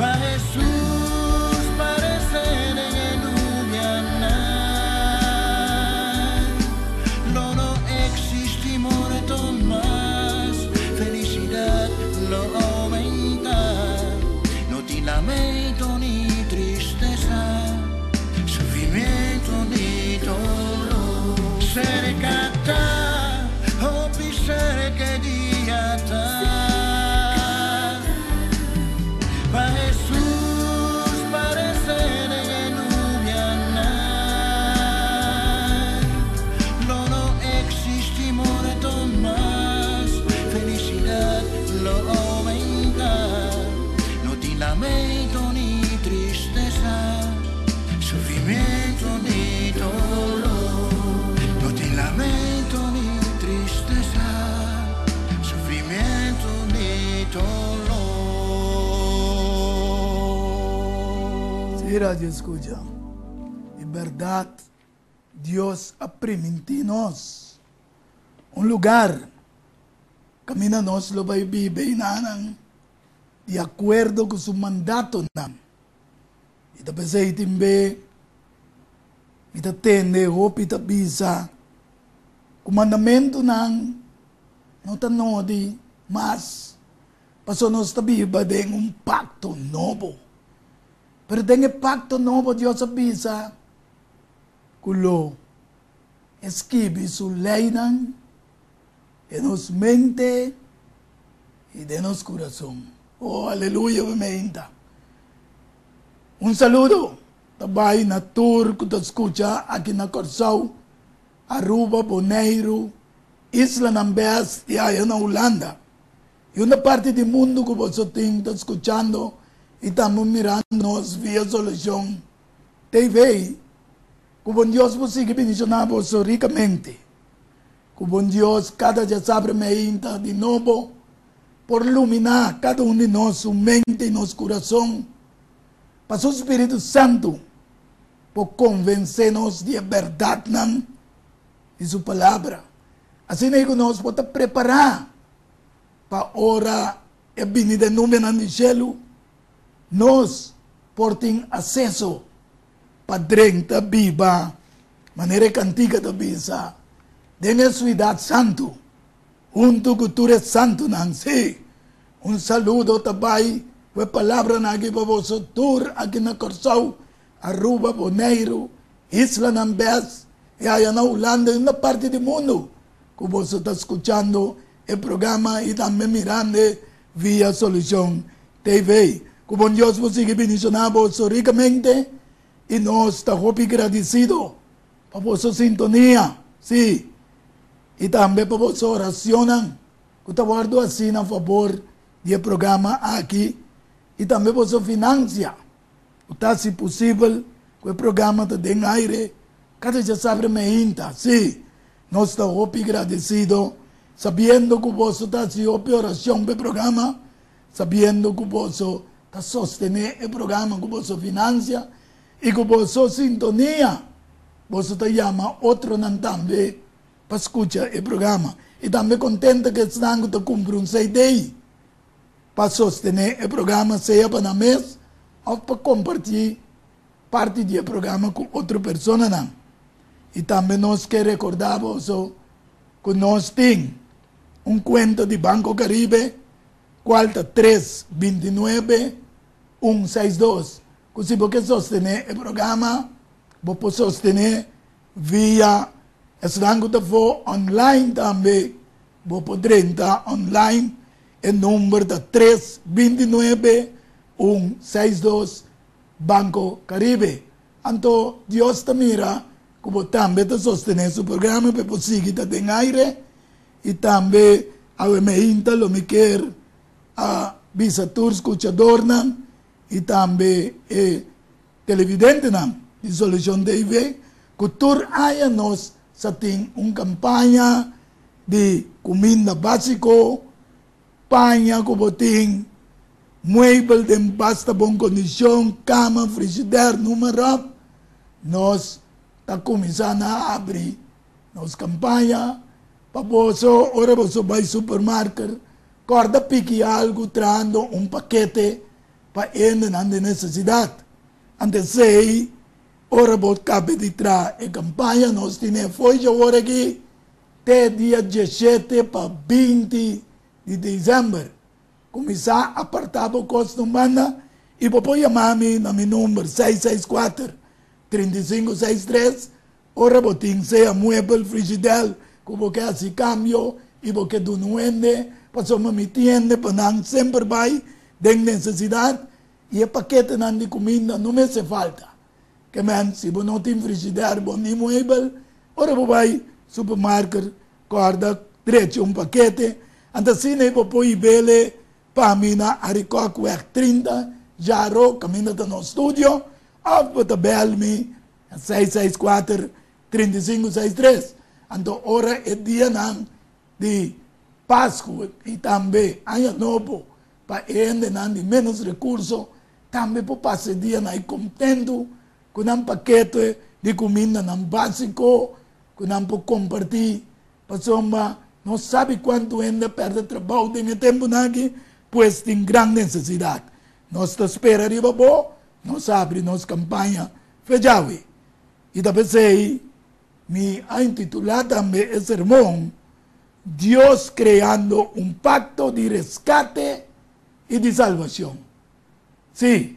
Pa Hesus parese den e nubianan. Lo no existi morto mas, felicidad lo aumenta. No tin lamento ni tristesa, sufrimiento ni dolor. Cerca ta, hopi cerca e dia ta. Pa Hesus parese den e nubianan. Lo no existi morto mas, felicidad lo aumenta. No tin lamento ni tristesa, sufrimiento ni dolor. No tin lamento ni tristesa, sufrimiento ni dolor. Sí, Radio Escucha. Di berdad Dios a priminti nos un lugar caminda nos lo bay biba enanan di acuerdo cu su mandatonan. Mi ta pensey tin be mi ta tende hopi ta bisa cu mandamentonan no ta nodi mas pasobra nos ta biba den un pacto nobo. Pero den e pacto nobo Dios a bisa cu lo e skibi su leynan den nos mente y den nos curason. Oh, aleluya, mi meinta. Un saludo. ta bai na tur ku ta skucha aki na Kòrsou, Aruba, Boneiru, islanan bes i aya na Hulanda. I unda parti di mundu ku boso tin ta skuchando i tambe mirando nos via Solushon TV, ku bon Dios por sigui bendishoná boso rikamente. Ku bon Dios kada djasabra meinta di nobo por luminá kada un di nos su mente i nos kurason pa su spiritu santu por konvensé nos di e bèrdatnan di su Palabra. Asina ei ku nos por ta prepará pa ora e bini den nubenan di shelu, nos por tin aseso pa drenta biba, manera e kantika ta bisa, den e suidat santu, huntu ku tur e santunan. Sí, un saludo ta bai ku e palabranan aki pa boso tur aki na Kòrsou, Aruba, Boneiru, islanan bes i aya na Hulanda i unda parti di mundu ku boso ta skuchando e programa i tambe mirando via Solucion TV. Ku bon Dios por sigui bendishoná boso rikamente i nos ta hopi gradisido pa boso sintonia, sí, i tambe pa boso oracionnan ku ta wòrdu hasi na fabor di e programa aki i tambe boso finansia. Ku ta hasi posibel ku e programa ta den aire kada djasabra meinta. Sí, nos ta hopi gradesido sabiendo ku boso ta hasi hopi orashon pa e programa, sabiendo ku boso ta sostené e programa ku boso finansia i ku boso sintonia. Boso ta yama otronan tambe pa skucha e programa. I tambe kontento ku esnan ku ta kumpra un CD. Pa sostené e programa sea pa nan mes òf pa kompartí parti di e programa ku otro personanan. I tambe nos ke rekordá boso ku nos tin un kuenta di Banco Caribe kual ta tres bintinuebe un seis dos ku si bo ke sostené e programa bo por sostené via esnan ku ta for online tambe. Bo por drenta online, e number ta tres bintinuebe un seis dos Banco Caribe. Anto Dios ta mira ku bo tambe ta sostené su programa pa e por sigui ta den aire i tambe awe meinta lo mi kier a bisa tur skuchadornan i tambe e televidentenan di Solucion TV ku tur aña nos sa tin un kampaña di kuminda básiko, paña ku bo tin, muebel den basta bon kondishon, kama, frishider, numa ròp. Nos ta kuminsá na abri nos kampaña pa boso ora boso bai supermarket kòrda piki algu trahando un pakete pa hendenan den nesesidat. Ante esei, ora bo kabe di traha e kampaña, nos tine fo'i djawor aki te dia dieshete pa binti di desèmber. Kuminsá apartá bo kos na un banda i bo por yama mi na mi number seis seis kuater, 35 seis tres ora bo tin sea muebel, frigidèl ku bo ke hasi kambio i bo ke duna un hende pasobra mi tin hende pa nan semper bai den nesesidat i e paketenan di kuminda no mester falta. Ke men si bo no tin frigidèr bo ni muebel ora bo bai supermarket kòrda drecha un pakete anto asina ei bo por hib'el pa mi na Arikokweg 30 Jaro kaminda ta nos studio òf bo ta bèl mi na seis seis kuater 35 seis tres. Anto ora e dianan di Pasku i tambe Aña Nobo pa e hendenan di ménos rekurso tambe por pasa e dianan ei kontentu ku nan pakete di kumindanan básiko ku nan por kompartí pasobra no sabi kuantu hende a pèrdè trabou den e tempunan aki, pues tin gran nesesidat. Nos ta spera riba bo, nos habri nos kampaña Fejawe. I ta p'esei mi a intitulá tambe e sermon Dios kreando un pakto di reskate i di salbashon. Sí,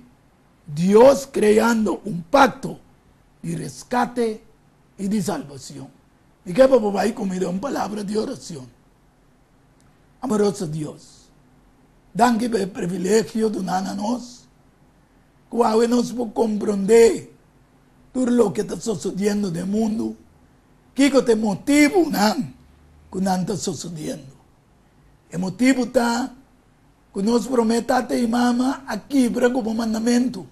Dios kreando un pakto di reskate i di salbashon. Mi ke pa bo bai ku mi den un palabra di orashon. Amoroso Dios, danki pa e privilegio duná na nos ku awe nos por komprondé. Tur loke ta sosodiendo den mundu, kiko ta e motibunan ku nan ta sosodiendo? E motibu ta ku nos promé tata i mama a kibra ku bo mandamentu.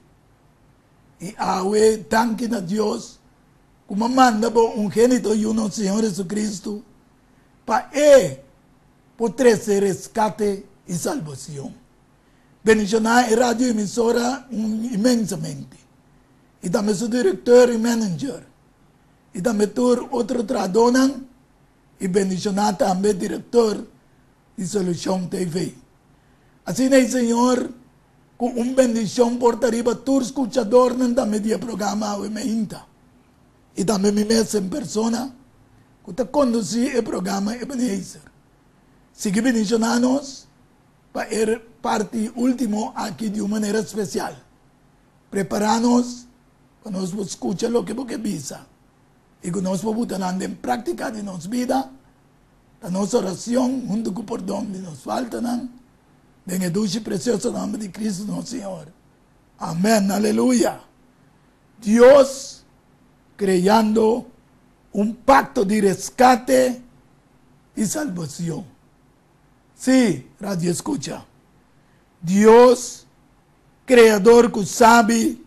I awe, danki na Dios ku bo a manda bo ungénito Yu nos Señor Jesucristo pa E por trese reskate i salbacion. Bendishoná e radio emisora inmensamente i tambe su direktor i manager i tambe tur otro trahadónan i bendishoná tambe direktor di Solucion TV. Asina e Señor ku un bendishon por ta riba tur skuchadornan tambe di e programa Awe Meinta i tambe mi mes en persona ku ta kondusí e programa Ebenezer. Sigui bendishoná nos pa e parti último aki di un manera spesial. Prepará nos pa nos por skucha loke bo ke bisa i ku nos por buta nan den práktika di nos bida. Ta nos oracion hunto cu pordon di nos faltanan, den e dushi precioso nomber di Cristo nos Señor. Amen. Aleluya. Dios creando un pacto di rescate y salvacion. Sí, radio escucha. Dios, creador cu sabi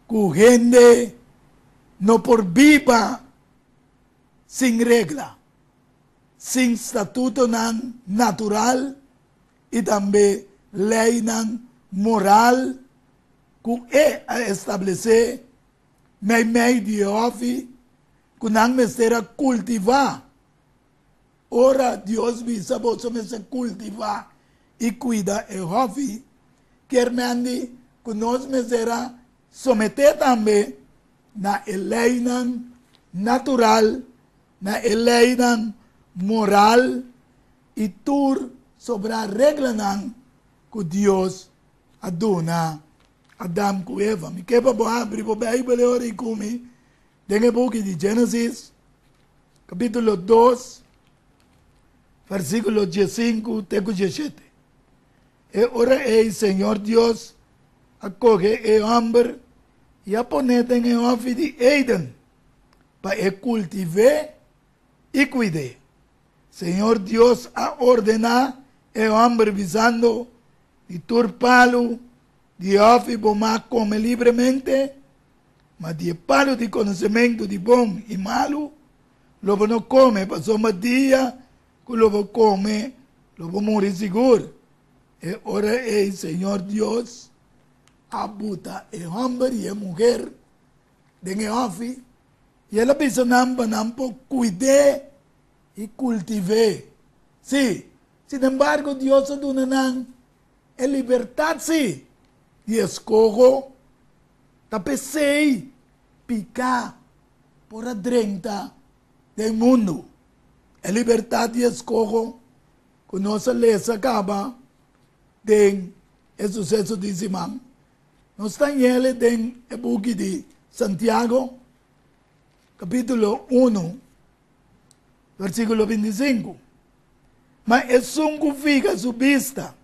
cu hende no por biba sin regla, sin statutonan natural i tambe leinan moral ku e a establesé meimei di e hòfi ku nan mester a kultivá. Ora Dios bisa boso mester kultivá i kuida e hòfi, kier mendi ku nos mester a someté tambe na e leinan natural, na e leinan moral i tur sobrá reglanan ku Dios a duna Adam ku Eva. Mi ke pa bo habri bo Beibel e ora ei ku mi den e buki di Génesis, kapítulo 2, versíkulo 15 te ku 17. E ora ei Señor Dios a kohe e hòmber i a pon'é den e hòfi di Eden pa e kultiv'é i kuid'é. Señor Dios a ordená e hòmber bisando, Di tur palu di e hòfi bo mag kome libremente, ma di e palu di konosementu di bon i malu lo bo no kome, pasobra dia ku lo bo kome lo bo muri sigur. E ora ei Señor Dios a buta e hòmber i e muher den e hòfi, i el a bisa nan pa nan por kuid'é i kultiv'é. Sí, sinembargo Dios a duna nan e libertat sí di eskoho. Ta p'esei piká por a drenta den mundu. E libertat di eskoho ku nos a lesa kaba den e suseso di siman, nos ta ñele den e buki di Santiago, kapítulo unu, versíkulo 25. Ma esun ku fiha su bista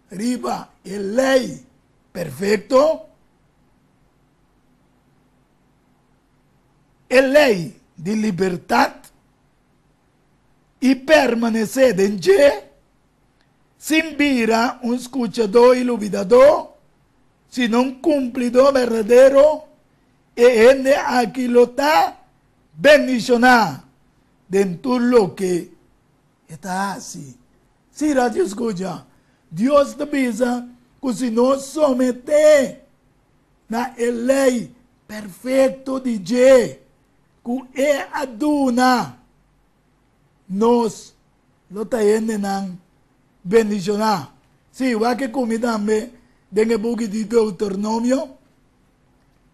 riba e lei perfekto, e lei di libertat, i permanesé den dje, sin bira un skuchadó i lubidadó, sino un kumplidó berdadero, e hende aki lo ta bendishoná den tur loke e ta hasi. Sí, radio skucha, Dios ta bisa ku si nos someté na e lei perfekto di dje, ku e a duna, nos lo ta hendenan bendishoná. Sí, wak e ku mi tambe den e buki di Deuteronomio,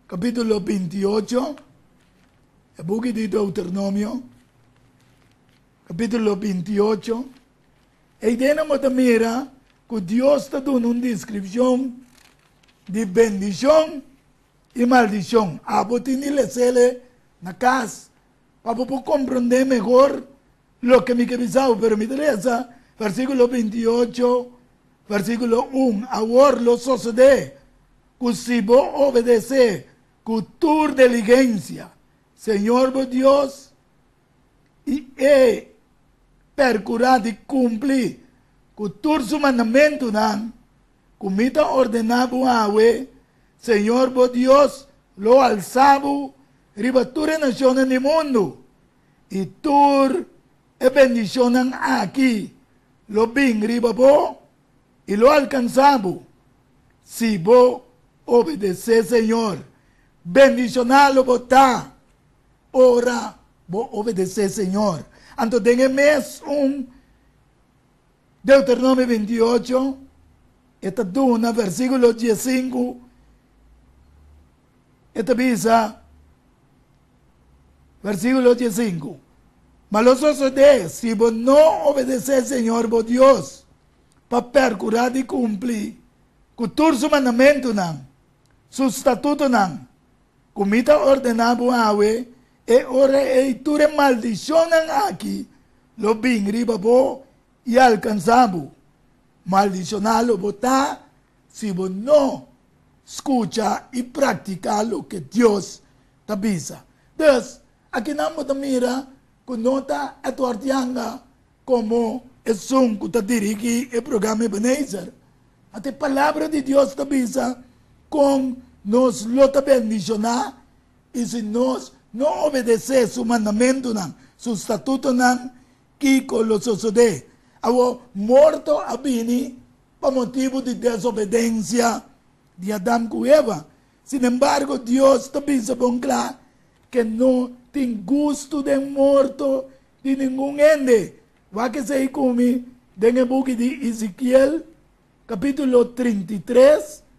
kapítulo 28, e buki di Deuteronomio, kapítulo 28. Ei den bo ta mira ku Dios ta duna un deskripshon di bendishon i maldishon. Abo tin di les'ele na kas pa bo por komprondé mehor loke mi ke bisa bo. Pero mi ta lesa versíkulo 28, versíkulo 1, Awor lo sosodé ku si bo obedesé. ku tur diligensia Señor bo Dios i e perkurá di kumpli ku tur su mandamentunan ku mi ta ordená bo awe, Señor bo Dios lo alsá bo riba tur e nashonnan di mundu, i tur e bendishonnan aki lo bin riba bo i lo alkansá bo, si bo obedesé Señor. Bendishoná lo bo ta ora bo obedesé Señor. Anto den e mes un Deuteronomio 28, e ta duna versíkulo 15, e ta bisa, versíkulo 15, Ma lo sosodé, si bo no obedesé Señor bo Dios, pa perkurá di kumpli ku tur su mandamentunan, su statutonan, ku mi ta ordená bo awe, e ora ei tur e maldishonnan aki lo bin riba bo i alkansá bo. Maldishoná lo bo ta si bo no skucha i praktiká loke Dios ta bisa. Dus, akinan bo ta mira ku no ta Edward Yanga komo esun ku ta dirigí e programa Ebenezer, ma ta e Palabra di Dios ta bisa kon nos lo ta bendishoná i si nos no obedesé su mandamentunan, su statutonan, kiko lo sosodé. Awor, morto a bini pa motibu di desobedensia di Adam ku Eva. Sinembargo, Dios ta bisa bon kla ke no tin gustu den morto di ningun hende. Wak esei ku mi den e buki di Ezekiel, kapítulo 33,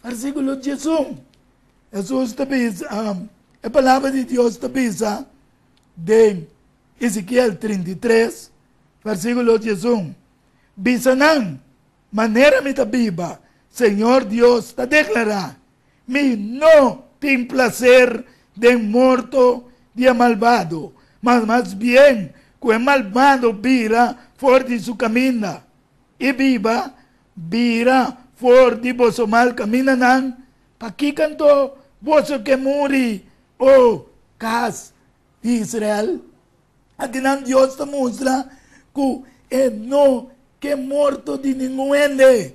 versíkulo 11. Hesus ta bisa, e palabra di Dios ta bisa den Ezekiel 33, versíkulo 11, Bisa nan, Manera mi ta biba, Señor Dios ta deklará, mi no tin plaser den morto di e malbado, ma mas bien ku e malbado bira for di su kaminda i biba, bira for di boso mal kamindanan, pakiko anto boso ke muri, o kas di Israel? Akinan Dios ta mustra ku e no ke morto di ningun hende.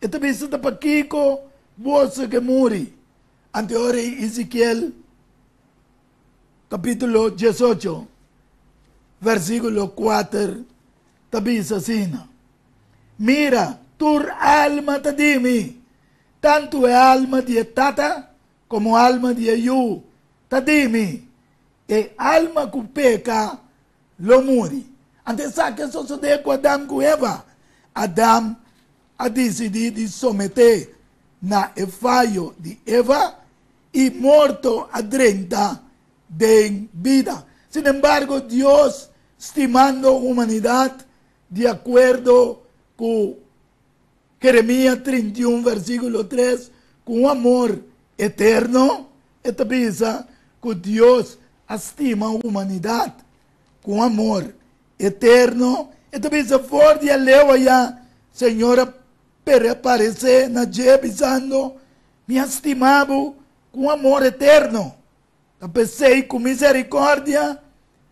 E ta bisa ta pakiko boso ke muri. Anto ora Ezekiel kapítulo 18 versíkulo 4 ta bisa asina, Mira, tur alma ta di mi, tantu e alma di e tata komo alma di e yu ta di mi. E alma ku peka lo muri. Anto esaki a sosodé ku Adam ku Eva. Adam a disidí di someté na e fayo di Eva i morto a drenta den bida. Sinembargo, Dios, stimando humanidat di akuerdo ku Jeremías 31 versíkulo 3, ku un amor eterno, e ta bisa ku Dios a stima humanidat ku un amor eterno. E ta bisa for di aleu ayá, Señor a aparesé na dje bisando, Mi a stima bo ku un amor eterno. Ta p'esei ku miserikòrdia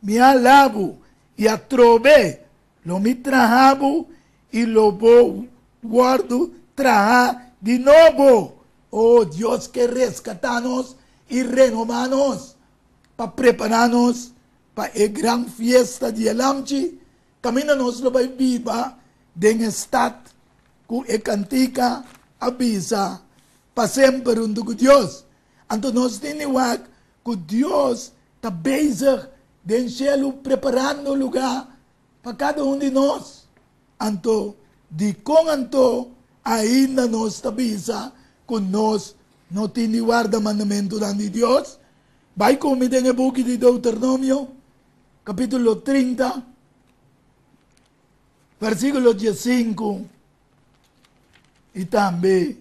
mi a hala bo i atrobe Lo mi traha bo i lo bo wòrdu traha di nobo. O Dios ke reskatá nos i renobá nos pa prepará nos pa e gran fiesta di e Lamchi, kaminda nos lo bai biba den e stat ku e kantika a bisa pa semper huntu ku Dios. Anto nos tin di wak ku Dios ta bezig den shelu preparando lugá pa kada un di nos. Anto, dikon anto ainda nos ta bisa ku nos no tin di warda mandamentunan di Dios? Bai ku mi den e buki di Deuteronomio, kapítulo 30, versíkulo 15 i tambe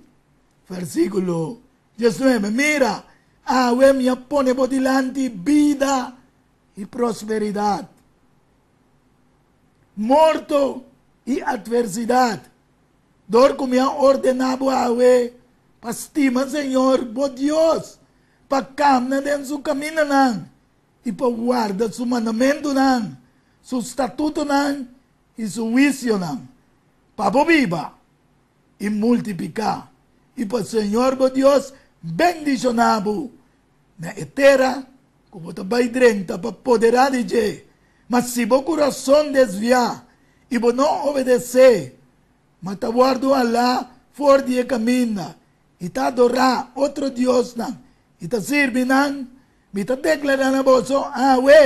versíkulo 19. Mira, awe mi a pone bo dilanti bida i prosperidat, morto i atversidat, dor ku mi a ordená bo awe pa stima Señor bo Dios, pa kamna den su kamindanan i pa warda su mandamentunan, su statutonan i su huisionan, pa bo biba i multipliká, i pa Señor bo Dios bendishoná bo na e tera ku bo ta bai drenta pa poderá di dje. Ma si bo kurason desviá i bo no obedesé, ma ta wòrdu halá for di e kaminda i ta adorá otro diosnan i ta sirbi nan, mi ta deklará na boso awe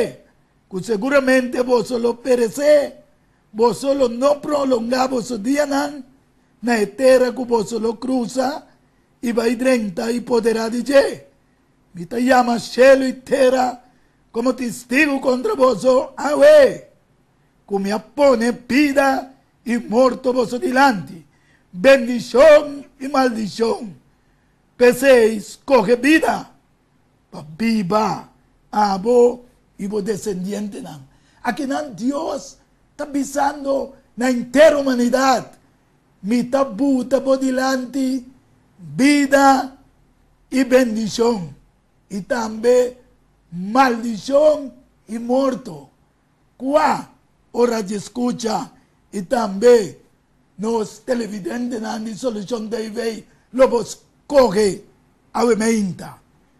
ku seguramente boso lo peresé, boso lo no prolongá boso dianan na e tera ku boso lo krusa i bai drenta i poderá di dje. Mi ta yama shelu i tera komo testigu kontra boso awe, ku mi a pone bida i morto boso dilanti, bendishon i maldishon. P'esei skohe bida pa biba, abo i bo desendientenan. Akinan Dios ta bisando na henter humanidat, Mi ta buta bo dilanti bida i bendishon, i tambe maldishon i morto. Kua ora di skucha i tambe nos televidentenan di Solucion TV lo bo skohe awe meinta.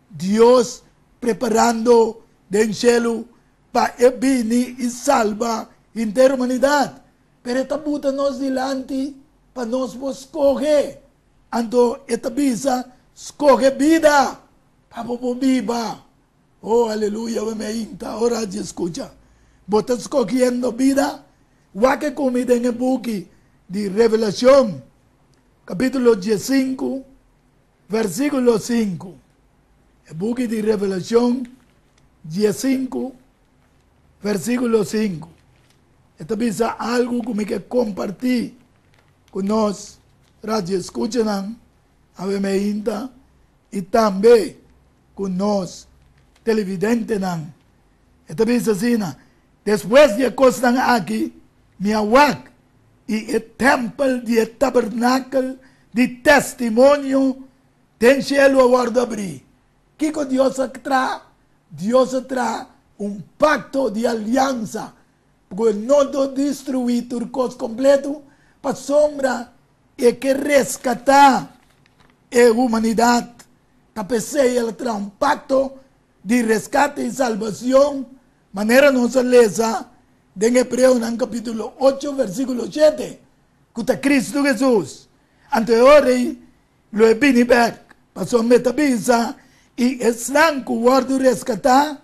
Dios preparando den shelu pa e bini i salba henter humanidat. Pero e ta buta nos dilanti pa nos por skohe. Anto e ta bisa, Skohe bida pa bo por biba. Oh, aleluya, awe meinta ora di skucha. Bo ta skohiendo bida? Wak e kumi den e buki di Revelashon, kapítulo diesinku, versíkulo sinku. E buki di Revelashon diesinku, versíkulo sinku. E ta bisa algu ku mi ke kompartí ku nos radioeskuchanan awe meinta i tambe ku nos televidentenan. E ta bisa asina, Despues di e kosnan aki mi a wak, i e tèmpel di e tabernakel di testimonio den shelu a wòrdu abrí. Kiko Dios a traha? Dios a traha un pakto di aliansa ku e no ta destruí tur kos kompletu, pasobra e ke reskatá e humanidat. Ta p'esei el a traha un pakto di reskate i salbacion, manera nos a lesa den Hebreonan capítulo ocho versículo shete, cu ta Cristo Jesus. Anto e ora ei lo e bini bek, pasobra mi ta bisa, i esnan cu wordo rescatá,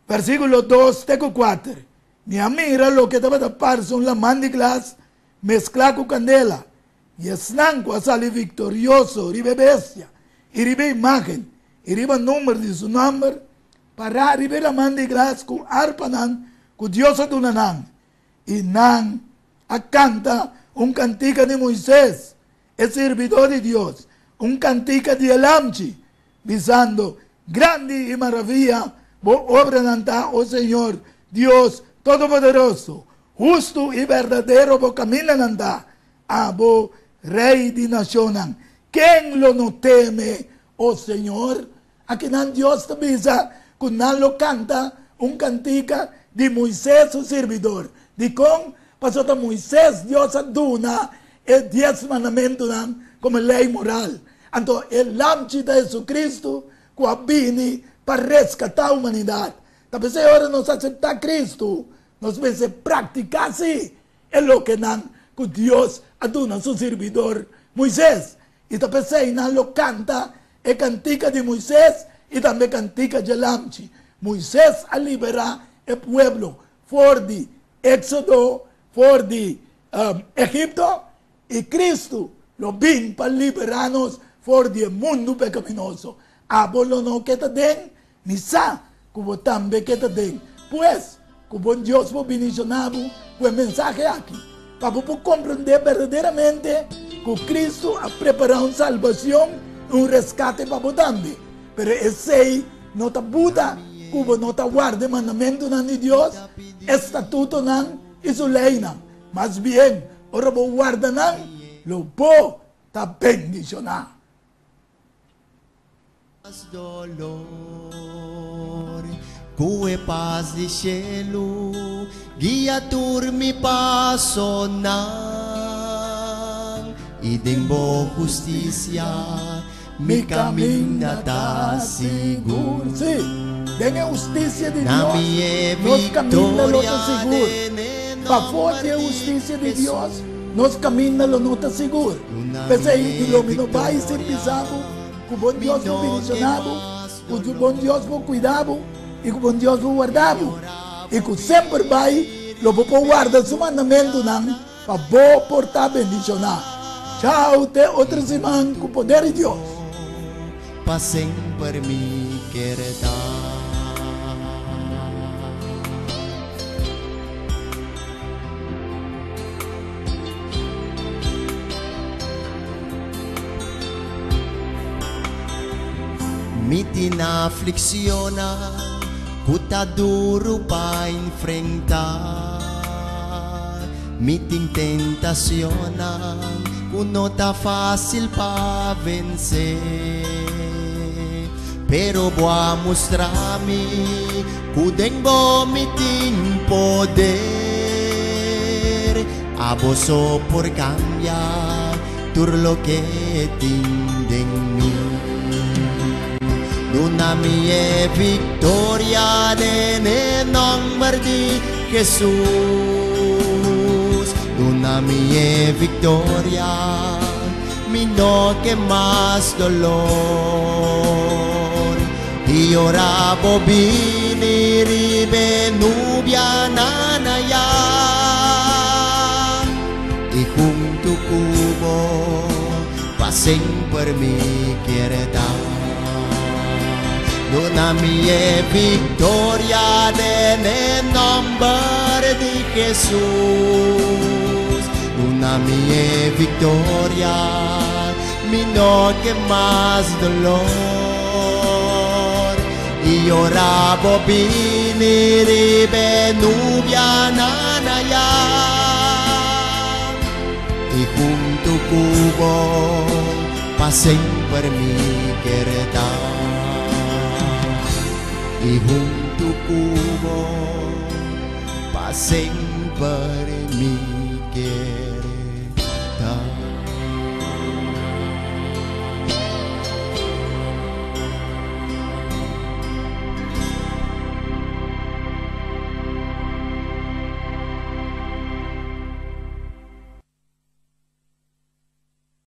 versículo dos te cu kuater, Mi a mira loke tabata parse un laman di glas mesclá cu candela, I esnan ku a sali viktorioso riba e bestia i riba e imágen i riba number di su nòmber, pará riba e laman di glas ku arpanan ku Dios a duna nan, i nan a kanta un kantika di Moises, e sirbidó di Dios, un kantika di e Lamchi, bisando, Grandi i maravia bo obranan ta, o Señor, Dios Todopoderoso! Hustu i berdadero bo kamindanan ta, abo, Rei di nashonnan. Ken lo no teme, o Señor? Akinan Dios ta bisa ku nan lo kanta un kantika di Moises su sirbidor. Dikon? Pasobra ta Moises Dios a duna e Dies Mandamentunan komo lei moral. Anto e Lamchi ta Hesukristu ku a bini pa reskatá humanidat. Ta p'esei ora nos aseptá Kristu, nos mester praktiká sí e lokenan ku Dios a duna su sirbidor Moises. I ta p'esei nan lo kanta e kantika di Moises i tambe kantika dje Lamchi. Moises a liberá e pueblo for di Éksodo, for di Egipto, I Kristu lo bin pa liberá nos for di e mundu pekaminoso. Abo lo no ke ta den? Mi sa ku bo tambe ke ta den. Pues, ku bon Dios por bindishoná bo ku e mensahe aki, pa bo por komprendé berdaderamente ku Kristu a prepará un salbashon i un reskate pa bo tambe. Pero esei no ta buta ku bo no ta warda e mandamentunan di Dios, e statutonan i su leinan. Mas bien, ora bo warda nan, lo bo ta bendishoná. Dolor Ku e pas di shelu Guia tur mi pasonan I den bo hustisia Mi kaminda ta sigur. Sí, den e hustisia di Na Dios mi e nos kaminda lo ta viktoria sigur. den e Pafó nòmber di e di hustisia di Dios Hesus. nos kaminda lo no ta sigur. Duna mi P'esei e lo mi no bai sin viktoria bisa bo ku bon Mi Dios por no ke bendishoná bo, mas ku bon Dios por kuida bo i ku bon Dios por warda bo. I ku semper bai lo bo por warda su mandamentunan pa bo por ta bendishoná. Chao te otro siman ku poder di Dios. Pa semper mi ker ta. Mi tin aflikshonnan ku ta duru pa enfrentá. Mi tin tentashonnan ku no ta fásil pa vense. Pero bo a mustra mi ku den bo mi tin poder. Abo so por kambia tur loke tin den mi. Duna mi e viktoria den e nòmber di Hesus. Duna mi e viktoria, mi no ke mas dolor. I ora bo bini riba e nubianan aya, i huntu ku bo pa semper mi kier ta. Duna mi e viktoria den e nòmber di Hesus. Duna mi e viktoria, mi no ke mas dolor. I ora bo bini riba e nubianan aya, i huntu ku bo pa semper mi ker ta. I huntu ku bo pa semper mi ker.